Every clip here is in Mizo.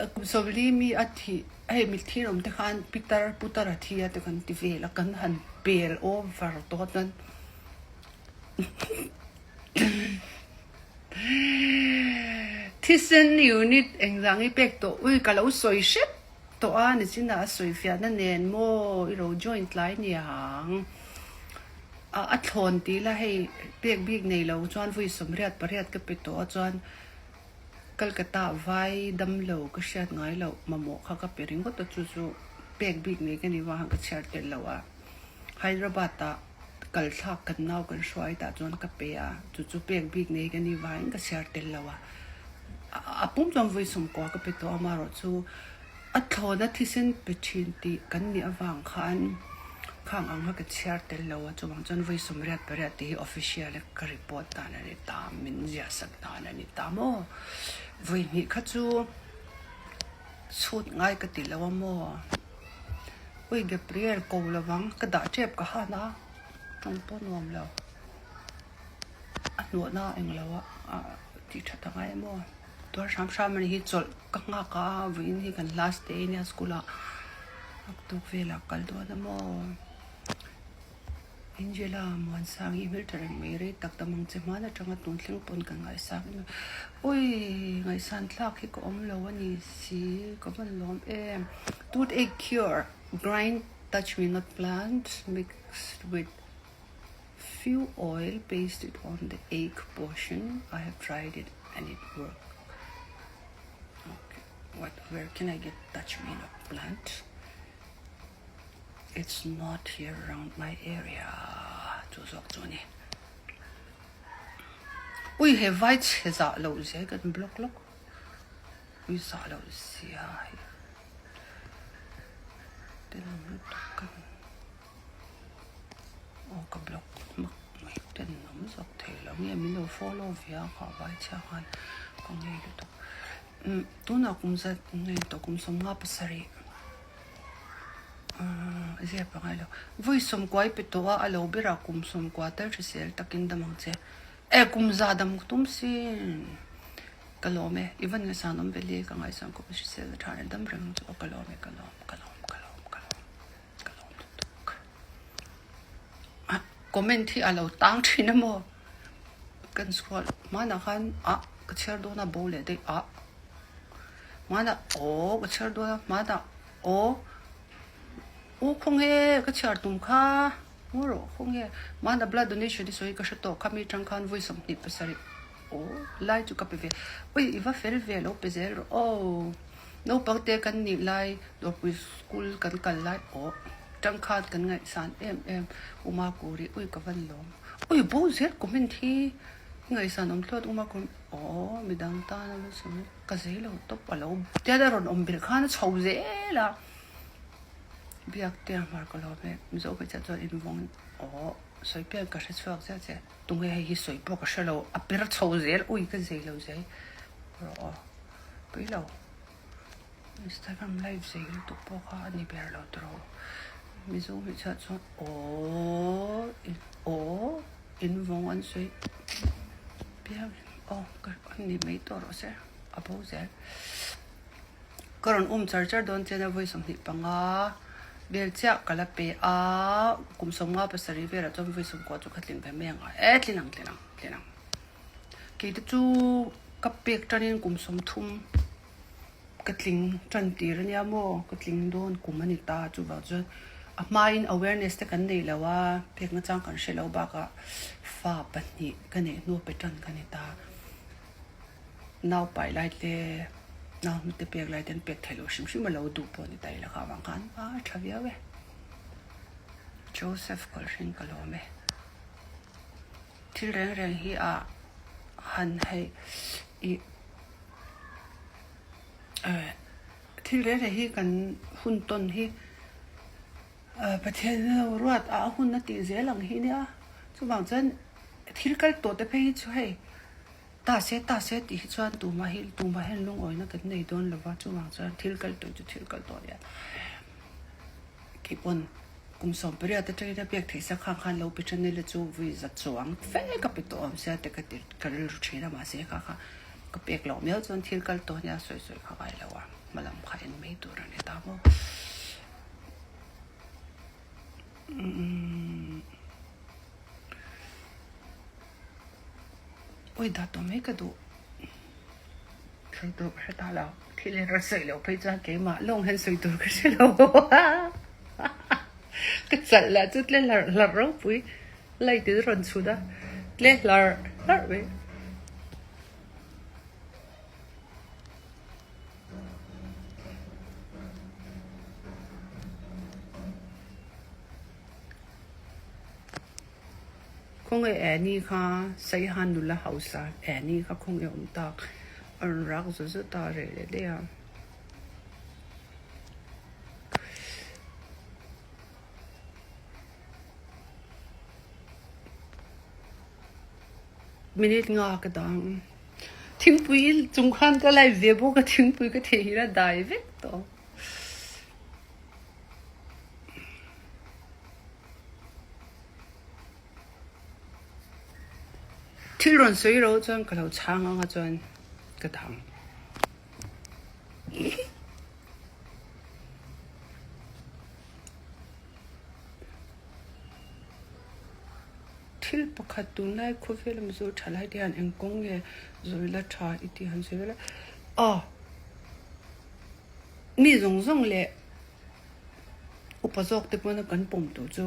Kum 40 mi a thih, hei mitthi awm te khan pitar putar a thi a te kan ti vel a, kan han pel over tawh chuan thisen unit engzah nge pek tawh ui ka lo sawi hrep tawh a nichinah a sawi fiahna nen maw i ro join tlai niang a thlawn ti ila hei pek bik nei lo chuan vawi 88 ka pe tawh a chuan Calcutta vai damlo ka hriat ngai loh mamawh kha ka pe ringawt a chu chu pek bik nei ka ni vang ka chhiar tel lo a Hyderabad ah kal thlak kan nau kan hruai tah chuan ka pe a chu chu pek bik nei ka ni vangin ka chhiar tel lo a a pum chuan vawi 90 ka pe tawh a amaherawh chu A thlawna thisen pe thin tih kan nih avang khan khang ang kha ka chhiar tel lo a, chuvang chuan vawi 88 tih hi official a ka report dan a ni ta, min ziahsak dan a ni ta maw? Vawi hnih kha chu chhut ngai ka ti lo a maw? Ui Gabriel ko lovang ka dah tep ka han a, tawng pawh nuam lo. A hnuahna eng lo a tih that a ngai a maw? Tuar hram hram a ni hi chawlh ka nghak a vawiin hi kan last day ania school ah naktuk velah kal dawn a maw Angela Muansangi hmeltha reng mai rei tak dam ang che hman atanga tun thleng pawn kan ngaihsak em ui ngaihsan thlak hi ka awm lo a ni si ka van lawm em toothache cure grind touch me not plant mixed with Few oil paste it on the ache portion I have tried it and it work okay what where can I get touch me not plant it's not here around my area chu zawk chu ani ui he vai chhe zah loh zia hi kan block lawk ui zah loh zia hi tenawm lutuk kan Aw ka block hmak mai ten awm zawk thei lo nge min lo follow ve a kha vai chhia khan ka ngei lutuk umm tunah kum zat nge tawh kum 57 umm zia pangai lo vawi 90 i pe tawh a a lo berah kum 90 tal hrisel takin dam ang che e kum za dam tum sin ka lawm e i van ngaihsan awm ve le ka ngaihsan khawp a hrisel a tha reng dam reng ang chu aw ka lawm e ka lawm ka lawm ka lawm ka lawm. Ka lawm lutuk. A comment hi a lo tang thin a maw? Kan scroll hmanah khan ah ka chhiar dawn a bo leh daih ah hmanah aw ka chhiar dawn a hmanah aw u khawnge ka chhiar tum kha ngaw rawh khawnge hmanah blood donation hi sawi ka hre tawh kha mi tang khan vawi 27 aw lai chu ka pe ve ui i va fel ve lo pe zel rawh aw. Naupang te kan nih lai Dawrpui school kan kal lai aw tangkhan kan ngaihsan em em Uma Kuri ui ka van lawm ui bo zel comment hi ngaihsan awm thlawt Uma Kuri aw midang tan a lo sawi ka zei lo tawp a lo tian a rawn awm belh khan a chho zel a biak te a hmar ka lawm e Mizo hmeichhia chuan invawng aw sawi pian ka hre chhuak zia che tunge hei hi sawi pawh ka hre lo a per chho zel ui ka zei lo zei rawh aw. Pui lo. Instagram live zei lutuk pawh kha a ni ber lo tawh. Mizo hmeichhia chuan aww aww in vawng an sawi piang aw ka a ni mai tawh rawh se a bo zel. Ka rawn um char char dawn chian a vawi 25 vel chiah ka la pe a kum 57 velah chuan vawi 90 chu ka tling ve mai ang a e tling ang tling ang tling ang. Kei te chu ka pek tanin kum 30 ka tling tan tir ania maw ka tling dawn kum a ni ta chuvang chuan a hmain awareness te kan nei lo a pek nachang kan hre lo bakah fa pahnih ka neih hnu pe tan ka ni ta nau pai lai te nau hnute pek lai te an pek theih loh hrim hrim a lo duh pawh a ni ta ila kha avang khan a tha viau e Joseph Kawlhring ka lawm e. Thil reng reng hi a han hei ih eh thil reng reng hi kan hun tawn hi Pathian lo ruat a hun a tih zel ang hi nia chuvang chuan thil kal tawh te phei hi chu hei ta se ta se tih hi chuan tumah hi tumah hian lungawina kan nei dawn lo va chuvang chuan thil kal tawh chu thil kal tawh nia. Keipawn kum 18 atangin a pek theih sak khang khan lo pe than ila chu vui za chuang fe ka pe tawh awm sia te ka ti ka rilru thin a mahse kha kha ka pek loh miau chuan thil kal tawh nia sawi sawi kha ngai lo a. Awi dah tawh mai ka duh. Sawi tur ka hre ta lo. Thil hi rawn sawi loh phei chuan keimah lawng hian sawi tur ka hre lo. Ka chalh lah chu tle hlarh hlarh ropui light in rawn chhun a, tle hlarh hlarh mai. Khawnge Annie kha Saiha nula hausa Annie kha khawnge awm tak a rawn rak zut zut a reh leh daih a. Minute nga ka dang. Thingpui chung khan ka live ve bawk a thingpui ka thei hi a dai vek tawh. Thil rawn sawi ro chuan ka lo chhang anga chuan ka dang. Thil pakhat tunlai khawvel a Mizo thalai te hian eng kawng nge zawi la tha i tih han sawi vel a. Aw mi zawng zawng leh upa zawk te pawhin kan pawm tur chu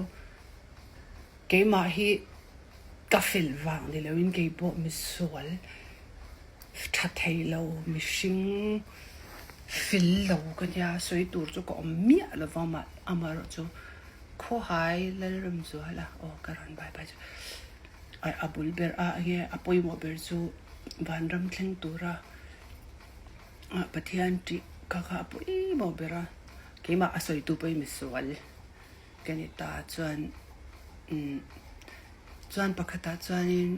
keimah hi ka fel vang ni loin keipawh misual tha thei lo mihring fel lo ka nia sawi tur chu ka awm miah lo va mah amaherawh chu khawhai Lalramzuala aw ka rawn bai bai chu a bul ber a enge a pawimawh ber chu vanram thleng tura Pathian tih kha kha a pawimawh ber a keimah a sawitu pawhin misual ka ni ta chuan umm chuan pakhatah chuanin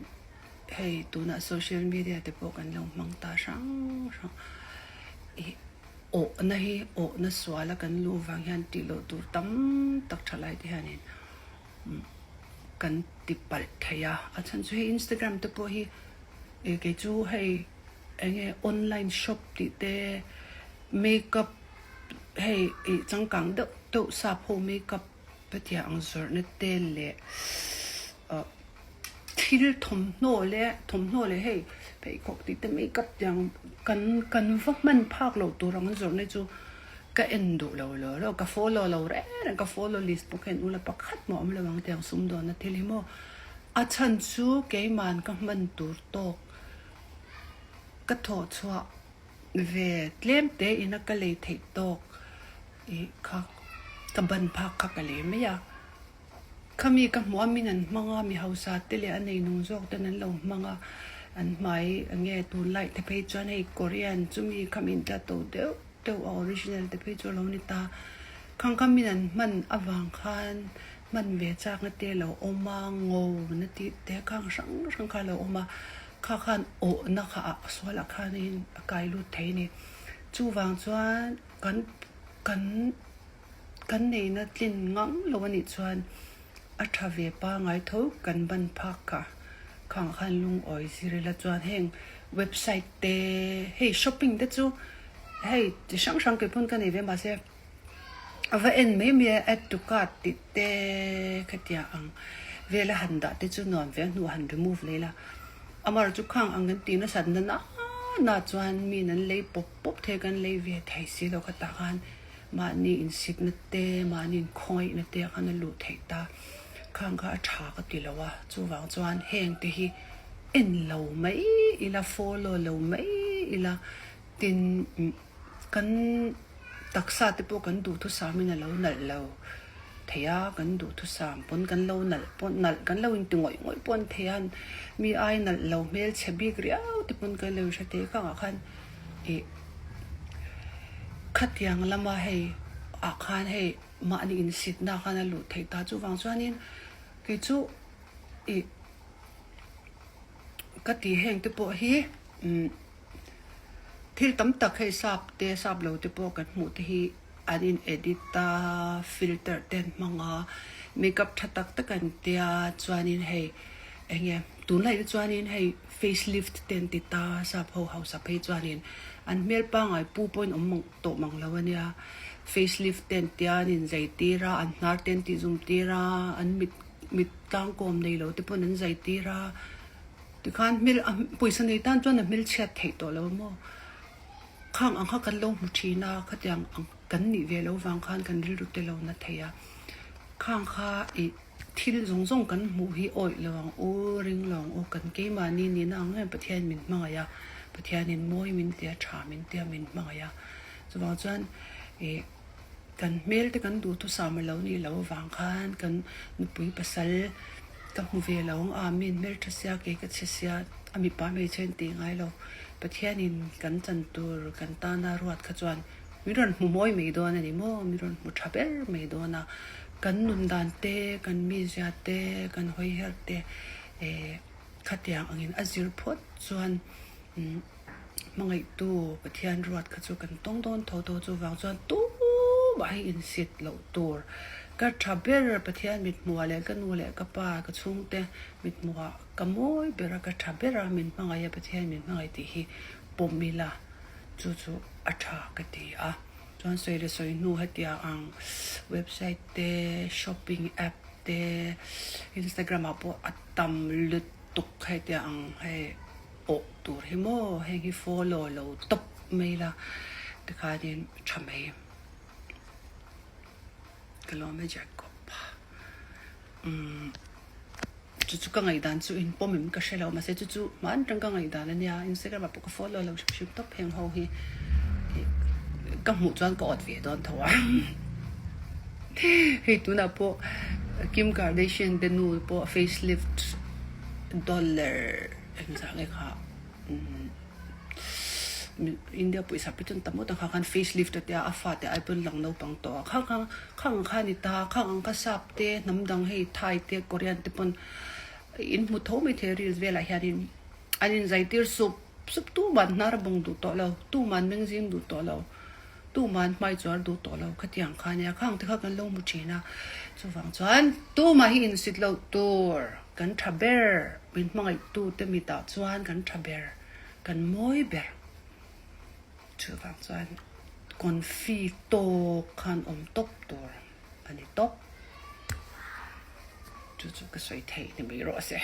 hei tunah social media te pawh kan lo hmang ta hrang hrang ih awhna hi awhna suala kan luh vang hian tih loh tur tam tak tha lai te hianin kan ti palh thei a a chhan chu hei Instagram te pawh hi ih kei chu hei eng nge online shop tih te makeup hei ih changkang deuh deuh sap ho makeup hetiang ang zawrhna te leh ah thil thawmhnaw leh thawmhnaw leh hei pheikhawk tih te makeup tiang kan kan va hman phak loh tur ang an zawrhna chu ka en duh lo lo lo ka follow lo reng reng ka follow list pawh kha en ula pakhat mah awm lo ang tiang sumdawnna thil hi maw a chhan chu keiman ka hman tur tawk ka thawh chhuah ve tlem te ina ka lei theih tawk ih kha ka ban phak kha ka lei mai a khami ka hmuh a min an hmang a mi hausa te leh a nei nung zawk ten an lo hmang a an hmai enge tunlai te phei chuan hei korean chumi khami in tla to deuh deuh a original te phei chu a lo ni ta khang kha min an hman avang khan hman ve chakna te a lo awm a ngo na tih te khang hrang hrang kha a lo awm a kha khan awhna kha a sualah khanin a kai lut thei a ni chuvang chuan kan kan kan neihna tlin ngang lo a nih chuan a tha ve pangai tho kan ban phak kha khang khan lungawi zir ila chuan heng website te hei shopping te chu hei chi hrang hrang kei pawn ka nei ve mahse a va en mai mai a add to cart tih te khatia ang vela han dah te chu nuam ve a hnuah han remove leh ila amaherawhchu khang ang kan tih nasat na na na chuan miin an lei pawp pawp thei kan lei ve thei si lo khatah khan mahni insitna te mahni inkhawngaihna te ah khan a luh theih ta khang kha a tha ka ti lo a chuvang chuan heng te hi en lo mai ila follow lo mai ila tin kan taksa te pawh kan duhthusam in a lo nalh lo thei a kan duhthusam pawn kan lo nalh pawn nalh kan lo inti ngawih ngawih pawh an thei a mi ai nalh lo hmelchhe bik riau te pawn kan lo inhre thei khangah khan ih khatiang lama hei ah khan hei mahni insitna khan a luh theih ta chuvang chuanin kei chu ih ka tih heng te pawh hi umm thil tam tak hei sap te sap lo te pawh kan hmuh te hi an in edit a filter te an hmang a makeup tha tak tak an tia chuanin hei eng nge tunlai te chuanin hei face lift te an ti ta sap ho hausa phei chuanin an hmel pangai pu pawhin awm mang tawh mang lo ania face lift te an tia an inzai tir a an hnar te an tih zum tir a an mit mit tlangkawm nei lo te pawn an zai tir a. Tikhan hmel a pawisa nei tan chuan a hmelchhiat theih tawh lo maw? Khang ang kha kan lo hmu thin a, khatiang ang kan nih ve lo vang khan kan rilru te lo na thei a. Khang kha ih thil zawng zawng kan hmuh hi awih lo ang u, ring lo ang u, kan keimahni nihna ang em Pathian min hmangaih a, Pathianin mawi min tia, tha min tia min hmangaih a. Chuvang chuan ih kan hmel te kan duhthusam a lo nih loh avang khan kan nupui pasal ka hmu ve lo ang a, mi an hmeltha sia kei ka chhe sia a mipa hmeichhe an tih ngai lo. Pathianin kan chan tur kan tana ruat kha chuan min rawn hmu mawi mai dawn a ni maw? Min rawn hmu tha ber mai dawn a, kan nun dan te, kan mizia te, kan hawi her te eh khatiang angin a zir phawt chuan umm hmangaihtu Pathian ruat kha chu kan tawng dawn tho tho chuvang chuan tumah hi insit loh tur ka tha ber Pathian mithmuhah leh ka nu leh ka pa ka chhungte mithmuhah ka mawi ber a ka tha ber a min hmangaih a Pathian min hmangaih tih hi pawm ila chu chu a tha ka ti a chuan sawi leh sawi hnu hetia ang website te shopping app te Instagram ah pawh a tam lutuk hetia ang hei. Awh tur hi maw heng hi follow lo tawp mai la tikhanin tha mai ka lawm e Jacob umm chu chu ka ngaihdan chu in pawm em ka hre lo mahse chu chu hman atang ka ngaihdan ania Instagram ah pawh ka follow lo hrim hrim tawp heng ho hi ka hmuh chuan ka awt ve dawn tho a hei tunah pawh Kim Kardashian te nu pawh facelift dollar. Engzah nge kha India pawisa pi chuan tam ngawt ang kha khan face lift a tia a fate ai pawn lang naupang tawh a khang khang khang ang kha a ni ta khang ang kha sap te hnam dang hei Thai te Korean te pawn in hmu tho mai thei reels velah hianin an inzai tir sup sup tuman hnar a bawng duh tawh lo tuman mengzing duh tawh lo. Tuman hmai chuar duh tawh lo khatiang kha nia, khang te kha kan lo hmu thin a, chuvang chuan tumah hi insit loh tur kan tha ber, min hmangaihtu te mitah chuan kan tha ber, kan mawi ber, chuvang chuan confi tawk khan awm tawp tur a ni tawp, chu chu ka sawi thei ni mai rawh se.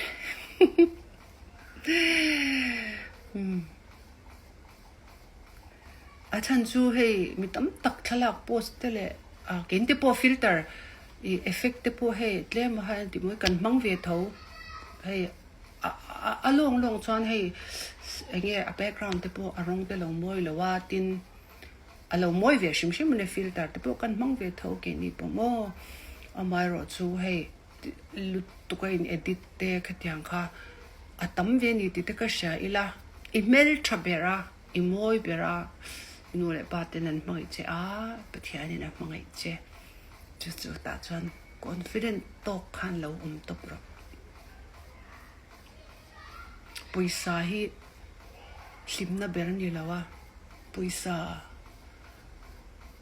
A chhan chu hei mi tam tak thlalak post te leh ah kein te pawh filter ih effect te pawh hei tlem a han tih mawi kan hmang ve tho hei a a lawng lawng chuan hei eng nge a background te pawh a rawng te lo mawi lo a tin a lo mawi ve hrim hrim a nia filter te pawh kan hmang ve tho keini pawh maw amaherawh chu hei lutuk a in edit te khatiang kha a tam ve a ni tih te ka hria ila i hmeltha ber a. I mawi ber a, i nu leh pa ten an hmangaih che a, Pathianin a hmangaih che. Chu chu tah chuan confident tawk khan lo awm tawp rawh. Pawisa hi hlimna ber a ni lo a, pawisa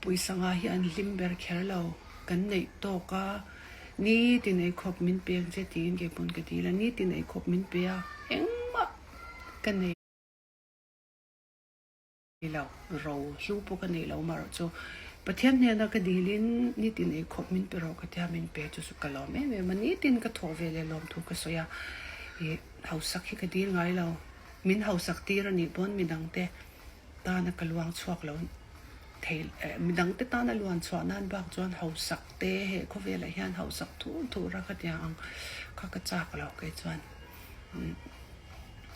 pawisa ngah hi an hlim ber kher lo. Kan neih tawk a, nitin eikhawp min pek che tiin keipawn ka dil a, nitin eikhawp min pe a, engmah ka nei. lo, ro hlu pawh ka nei lo marawh chu Pathian hnena ka dilin nitin ei khawp min pe rawh ka tia min pe chu chu ka lawm em em a, nitin ka thawh ve leh lawm thu ka sawi a, ih hausak hi ka dil ngai lo, min hausak tir a nih pawn midangte tana ka luang chhuak lo thei eh midangte tana luan chhuah nan bak chuan hausak te he khawvelah hian hausak thur thur a ka tia ang kha ka chak lo kei chuan.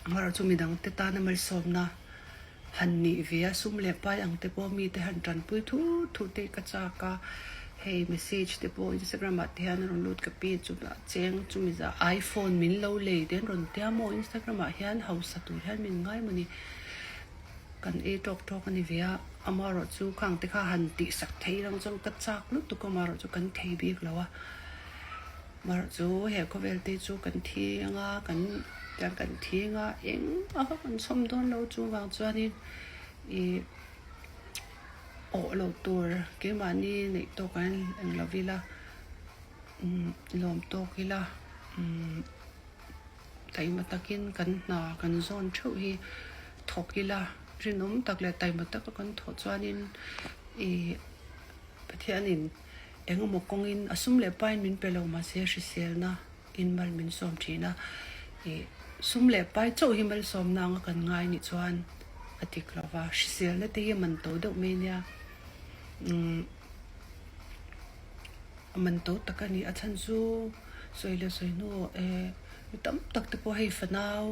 Amaherawhchu chu midangte tana malsawmna han nih ve a, sum leh pai ang te pawh mite han tanpui thur thur te hi ka chak a, hei message te pawh Instagram ah te hian a rawn lut ka pi chutah cheng chumi zah iPhone min lo lei te an rawn tia maw Instagram ah hian hausa tur hian min ngai mawni kan ei tawk tawk a ni ve a, amaherawhchu khang te kha han tihsak thei lang chuan ka chak lutuk a, amaherawhchu kan thei bik lo a. Mar chu he khawvel te chu kan thing a, kan tiang kan thing a, engmah kha kan chhawm dawn lo chuvang chuanin ih awh loh tur keimahni neih tawk an eng lo ila umm lawm tawk ila umm taima takin kan hna kan zawn theuh hi thawk ila rinawm tak leh taima taka kan thawh chuanin ih Pathianin eng emaw kawngin a sum leh pain min pe lo mahse hriselna in mal min sawm thin a, ih Sum leh pai chauh hi malsawmna anga kan ngai nih chuan a dik lo va, hriselna te hi a man to deuh mai nia. Umm a man to tak a ni. A chhan chu sawi leh sawi hnu eh mi tam tak te pawh hei fanau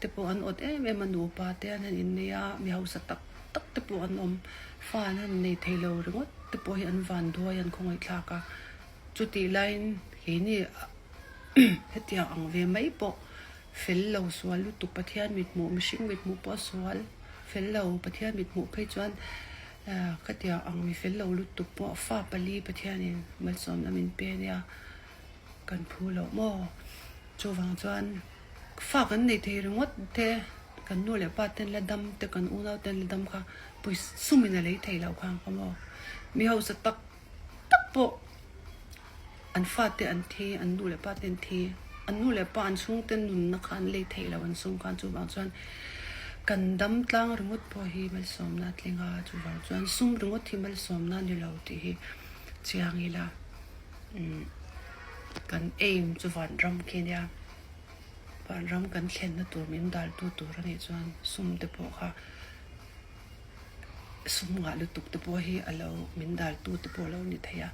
te pawh an awt em em a, nupa te an han innei a, mi hausa tak tak te pawh an awm. Fa an han nei thei lo ringawt te pawh hi an van duai an khawngaihthlak a. Chutih laiin keini hetiang ang ve mai pawh fel lo sual lutuk Pathian mithmuh mihring mithmuh pawh a sual fel lo Pathian mithmuh phei chuan khatiang ang mi fel lo lutuk pawh fa pali Pathianin malsawmna min pe ania kan phu loh maw chuvang chuan fa kan nei thei ringawt te kan nu leh pa ten la dam te kan unau ten la dam kha pawisa sumin a lei thei loh khang kha maw mi hausa tak tak pawh an fate an thi, an nu leh pa te an thi, an nu leh pa an chhungte nunna kha an lei theih lo an sum khan chuvang chuan kan dam tlang ringawt pawh hi malsawmna a tling a, chuvang chuan sum ringawt hi malsawmna a ni lo tih hi chiang ila umm kan aim chu vanram khi nia vanram kan thlenna tur min daltu tur a nih chuan sum te pawh kha. Sum ngah lutuk te pawh hi a lo min dal tu te pawh a lo ni thei a,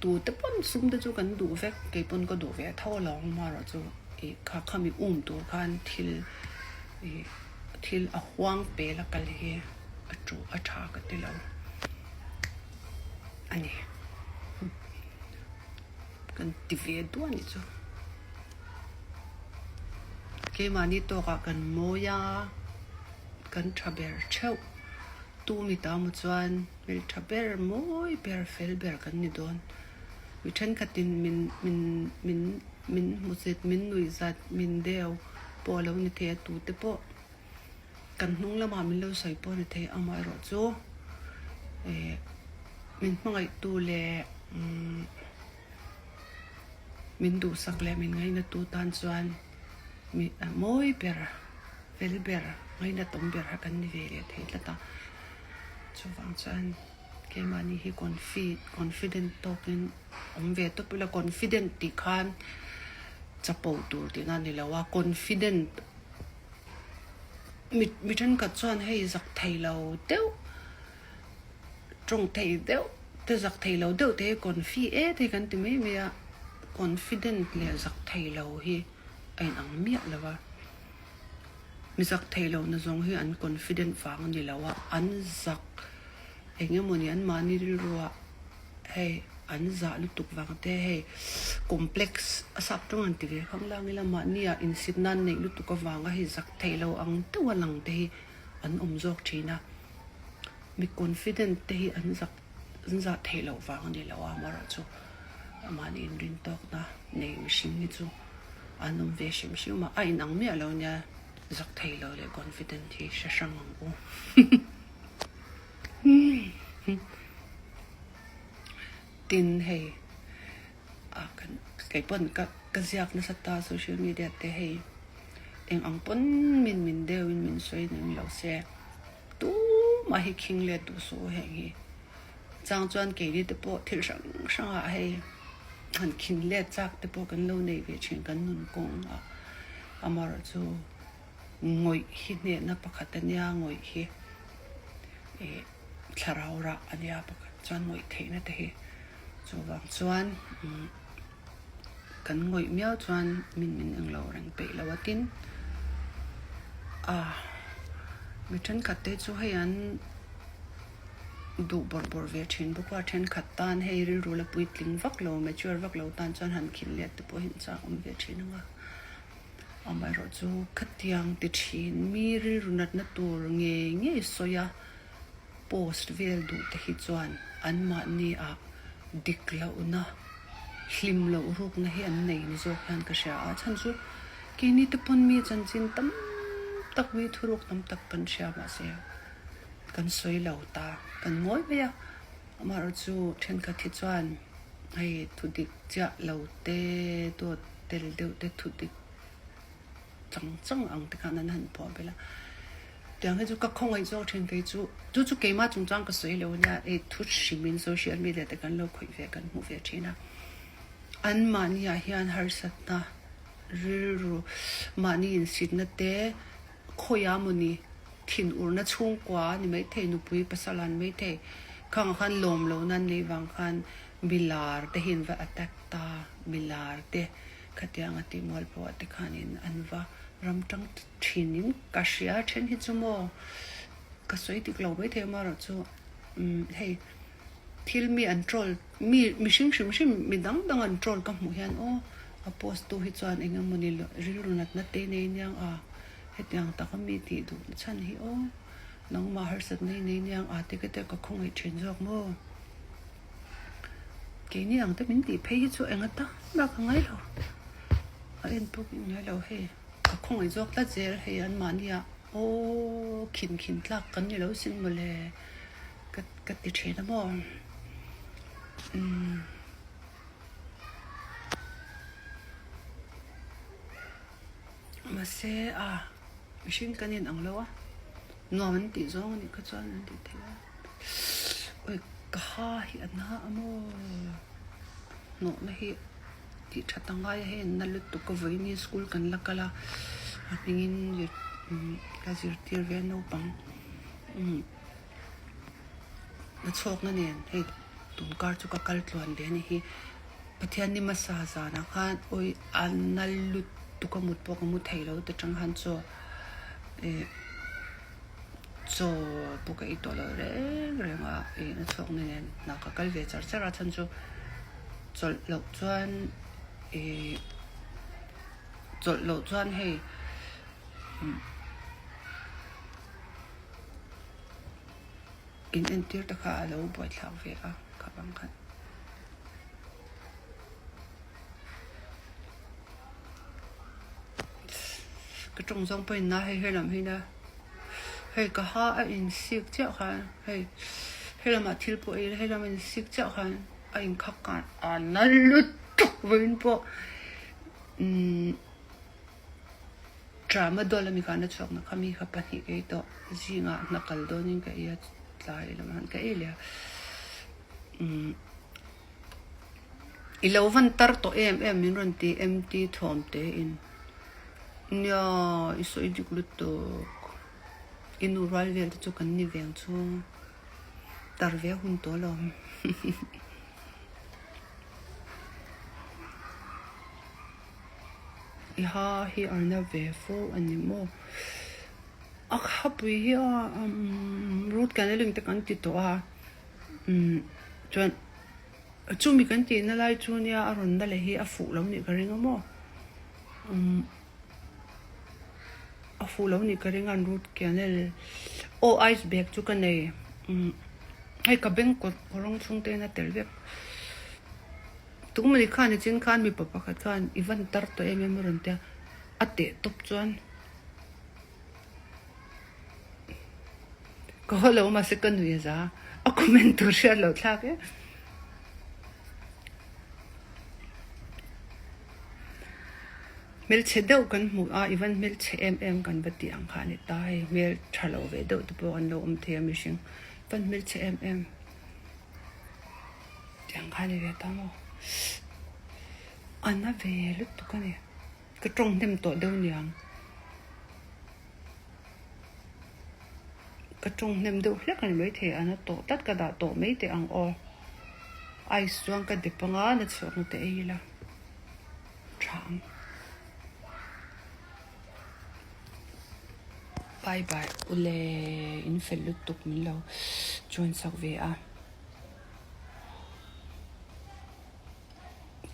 tu te pawn sum te chu kan duh vek kei pawn ka duh ve tho alawm amaherawh chu ih kha khami um tur khan thil ih thil a huang pel a kal hi a tu a tha ka ti lo a ni kan ti ve duah a nih chu. Keimahni tawkah kan mawi a, kan tha ber theuh. Tu mi ta maw chuan hmeltha ber, mawi ber, fel ber kan ni dawn. Mi thenkhatin min min min min hmusit, min nuihzat, min deu pawh a lo ni thei a, tute pawh kan hnung lamah min lo sawi pawh a ni thei. Amaherawh chu eh min hmangaihtu leh umm. Min duhsak leh min ngainatu tan chuan mi mawi ber, fel ber, ngainatawm ber kha kan ni ve leh thei tlat a. Chuvang chuan keimahni hi confident tawkin awm ve tawp ila, confident tih khan chapo tur tihna a ni lo a, confident mi thenkhat chuan hei zak thei lo deuh. Tawng thei deuh te zak thei lo deuh te hi confi et hi kan ti mai mai a, confident leh zak thei lo hi a inang miah lo a, mi zak thei lo na zawng hi an confident vang a ni lo a, an zak eng emawni an mahni rilruah hei an zah lutuk vang te hei complex a sap tawng an ti ve khang lang ila mahnia insit nan neih lutuk avanga hei zak thei lo ang deuh a lang te hi an awm zawk thin a. Mi confident te hi an zak an zah theih loh vang a ni lo a, amaherawh chu mahni inrin tawkna nei mihring hi chu an awm ve hrim hrim a, a inang miah lo nia zak thei lo leh confident hi hre hrang ang u. Tin hei a kan kei pawn ka ka ziak nasa ta social media te hei eng ang pawn min min deuhin min sawi ning lo se. Tumah hi khing let duh suh u heng hi. Chang chuan keini te pawh thil hrang hrang ah hei han khin let chak te pawh kan lo nei ve thin kan nun kawng ah. Amaherawh chu ngawih hi hnehna pakhat a nia, ngawih hi ih thlarau rah a nia pakhat chuan ngawih theihna te hi. Chuvang chuan umm. Kan ngawih miau chuan min min englo reng peih lo a tin a mi thenkhat te chu hei an duh bawrh bawrh ve thin bawk a thenkhat tan hei rilru la puitling vak lo mature vak lo tan chuan han khin let te pawh hi an chak awm ve thin ang a amaherawh chu khatiang ti thin mi rilru natna tur ngei ngei sawi a. Post vel duh te hi chuan anmahni ah dik lohna, hlim loh rukna hi an nei ni zawk hian ka hria a, chhan chu keini te pawn mi chanchin tam tak mi thuruk tam tak kan hria mahse kan sawi lo ta, kan ngawi mai a, amaherawh chu thenkhat hi chuan hei thudik chiah lo te dawt tel deuh te thudik chang chang ang te khan an han pawh vel a tiang hi chu ka khawngaih zawk thin kei chu chu chu keimah chungchang ka sawi lo ania hei thu hrimin social media te kan lo khawih ve kan hmuh ve thin a an mahni ah hian harsatna. Rilru mahni insitna te khawiah mawni thinurna chhungkua a ni maithei, nupui pasal a ni maithei. Khangah khan lawm lohna an neih vang khan milar te hi an va attack ta, milar te khatianga tih mual pawh te khanin an va ram tang thinin ka hria then hi chu maw ka sawi dik lo maithei amaherawhchu umm hei. Thil mi an troll, mi mihring hrim hrim mi dang dang an troll ka hmuh hian aw a post tu hi chuan eng emawni rilru natna te nei niang a, hetiang taka mi tih duh chhan hi aw nangmah harsatna hi nei niang a ti ka tia ka khawngaih thin zawk maw. Keini ang te min tih phei hi chu eng atan bak a ngai lo, a en pawh ka ngai lo hei ka khawngaih zawk tlat zel hei anmahnia aw khin khin tlak kan ni lo sin mawle. Ka ka ti thin a maw? Umm. Mahse a mihring kan in ang lo a, nuam an tih zawng a nih kha chuan an tih theih a. Ui ka ha hi a na a maw? Hnawhna hi tih that a ngai a hei an na lutuk a vawiin hi school kan la kal a, a hmingin ka zirtir ve a naupang. Umm. Na chhuakna nen hei tun kar chu ka kal tluan ve a ni hi. Pathian ni hmasa zanah khan awi a nal lutuk a mut pawh ka mu thei lo ta tang khan chaw eh chaw pawh ka ei tawh lo reng reng a ih na chhuakna nen hna ka kal ve char char a chhan chu chawlh loh chuan ih chawlh loh chuan hei umm. In entir te kha a lo buaithlak ve a kha bang khan. Ka tawng zawng pawhin na hei helam hi na hei ka ha a in sik chiah khan hei helamah thil pawh ei ila helam a in sik chiah khan a in khak khan a na lutuk vawiin pawh umm. Tramadol ami khan a chhuak na kha mi kha pahnih ka ei tawh zingah hna kal dawnin ka ei a tlai lam han ka ei leh a umm i lo van tar tawh em em min rawn ti MT thawm te in nia i sawi dik lutuk i nu rual vel te chu kan ni veng chu tar ve hun tawh lo. I ha hi a na ve fo a ni maw? A khapui hi a root canalling te kan ti tawh a umm chuan chumi kan tihna lai chu nia a rawn na leh hi a fuh lo nih ka ring a maw umm a fuh lo nih ka ring a an root canal aw ice bag chu ka nei umm hei ka bank kawt rawng chhung te in a tel vek. Tumani khan nichin khan mipa pakhat khan i van tar tawh em em a rawn ti a, a teh tawp chuan ka haw lo mahse ka nui a za a comment tur hriat loh thlak e. Hmelchhe deuh kan hmuh a, i van hmelchhe em em kan va tih ang kha a ni ta hei hmel tha lo ve deuh te pawh an lo awm thei a mihring van hmelchhe em em. Tiang kha ni ve ta maw? A na ve lutuk a ni. Ka tawng hnem tawh deuh niang. Ka tawng hnem deuh hlek a ni maithei a na tawh tlat ka dah tawh mai teh ang aw. Ice chuan ka dep anga na chhuak na te ei ila tha ang. Bye bye ule in fel lutuk min lo join sak ve a.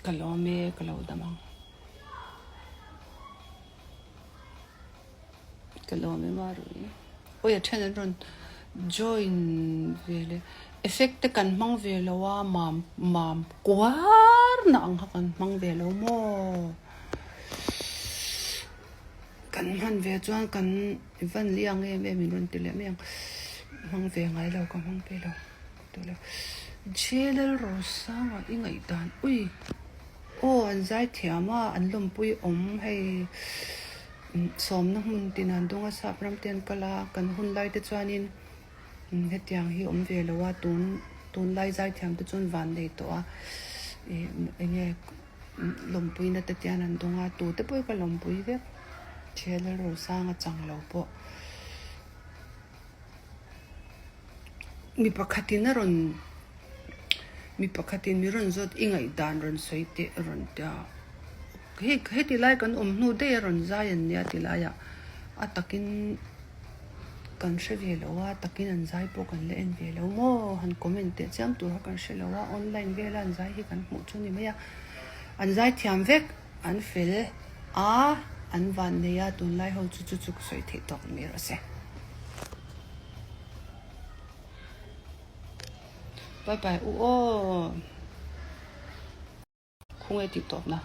Ka lawm e ka lo dam ang. Ka lawm e Marui. Awi a then an rawn join ve le. Effect te kan hmang ve lo a mam mam kuar na ang kha kan hmang ve lo maw. Kan hman ve chuan kan van liang em em in rawn ti leh mai ang. Hmang ve ngai lo ka hmang ve lo. J Lalrosanga i ngaihdan ui aw an zai thiam a an lawmpui awm hei sawmna hmun tin an dawng a sap ram te an kal a kan hun lai te chuanin hetiang hi awm ve lo a tun tunlai zai thiam te chuan van nei tawh a ih eng nge. Lawmpuina te tian an dawng a, tute pawh hi ka lawmpui vek. Thial Rosanga chang lo pawh. Mi pakhatin a rawn mi pakhatin mi rawn zawt i ngaihdan rawn sawi teh a rawn ti a, hei heti lai kan awm hnu daih a rawn zai an nia ti laiah a takin kan hre ve lo a, takin an zai pawh kan la en ve lo maw han comment teh chiam tur kha kan hre lo a, online vela an zai hi kan hmuh chu a ni mai a, an zai thiam vek an fel a an vannei a tunlai ho chu chu chu ka sawi theih tawk mai rawh se. Bye bye u aw. Khung e tih tawp na.